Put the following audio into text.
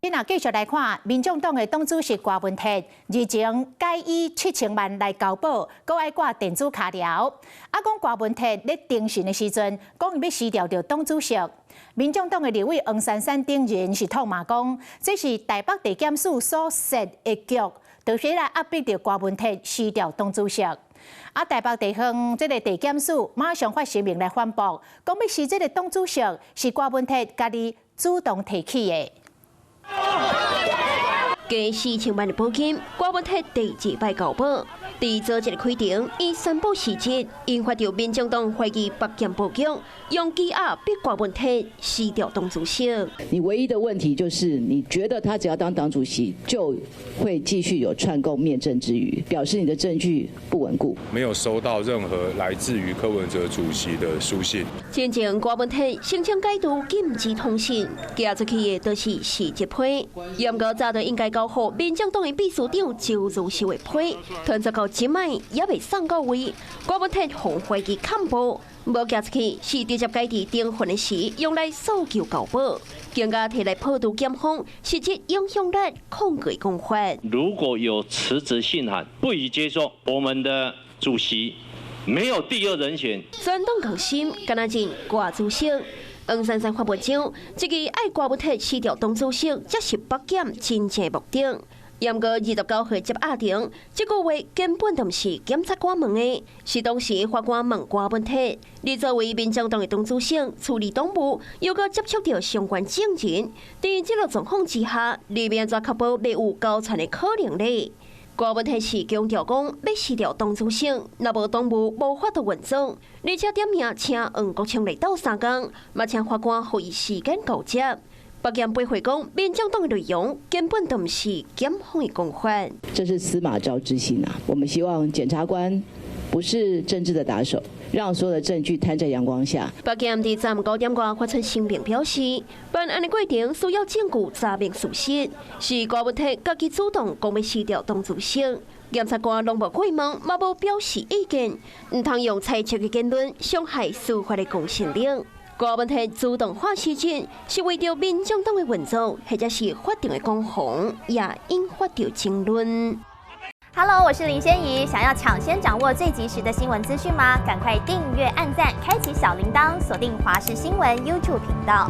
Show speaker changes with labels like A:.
A: 今仔繼續來看，民眾黨的黨主席郭文鐵日前改以7000萬來交保，閣愛掛電子跤鐐。啊，講郭文鐵咧偵訊的時陣，講伊欲辭掉著黨主席。民眾黨的立委黃珊珊等人是痛罵講，這是台北地檢署所設的局，就是來壓迫著郭文鐵辭掉黨主席。啊，台北地方這个地檢署馬上發聲明來反駁，講欲辭這个黨主席是郭文鐵家己主動提起的。
B: 加4000萬的保金，郭文鐵第二擺交保。佇做這个開庭，伊宣布辭職，引發著民眾黨懷疑北檢布局，用羈押逼郭文鐵辭掉黨主席。
C: 你唯一的問題就是，你覺得他只要當黨主席，就會繼續有串供滅證之虞，表示你的證據不穩固。
D: 沒有收到任何來自於柯文哲主席的書信。
B: 先前郭文鐵申請解除禁止通信，寄出去的都是辭職批。毋過早就應該交予民眾黨的秘書長周如修的批，傳出到這擺猶未送到位，郭文鐵予懷疑崁報，無寄出去是直接改佇偵訊的時用來訴求交保，更加提來報導檢方，實質影響力控告講法。
E: 如果有辭職信函，不予接受，我們的主席沒有第二人選。
B: 全黨共心，敢若認郭主席。黃珊珊發文章，這个愛郭文鐵辭掉黨主席，才是北檢真正目的。毋過29號接押庭，這句話根本就毋是檢察官問的，是當時法官問郭文鐵：你作為民眾黨的黨主席，處理黨務，又閣接觸著相關證人，佇這个狀況之下，你欲按怎確保袂有交串的可能咧？郭文鐵是強調講，欲辭掉黨主席，若無黨務無法度運作，而且點名請黃國昌來鬥相共，嘛請法官予伊時間交接。北檢駁回講，民眾黨的內容根本就毋是檢方的講法。
C: 這是司馬昭之心啊！我們希望檢察官不是政治的打手，讓所有的證據攤在陽光下。
B: 北檢佇昨昏9點外發出聲明表示，辦案的過程需要證據查明事實，是郭文鐵家己主動講欲辭掉黨主席，檢察官攏無過問，嘛無表示意見，毋通用猜測的言論傷害司法的公信力。郭文鐵主動喊辭職，是為著民眾黨的運作，或者是法定的攻防，也引發著爭論。
F: Hello，我是林仙怡。想要搶先掌握最及時的新聞資訊嗎？趕快訂閱、按讚、開啟小鈴鐺，鎖定華視新聞 YouTube 頻道。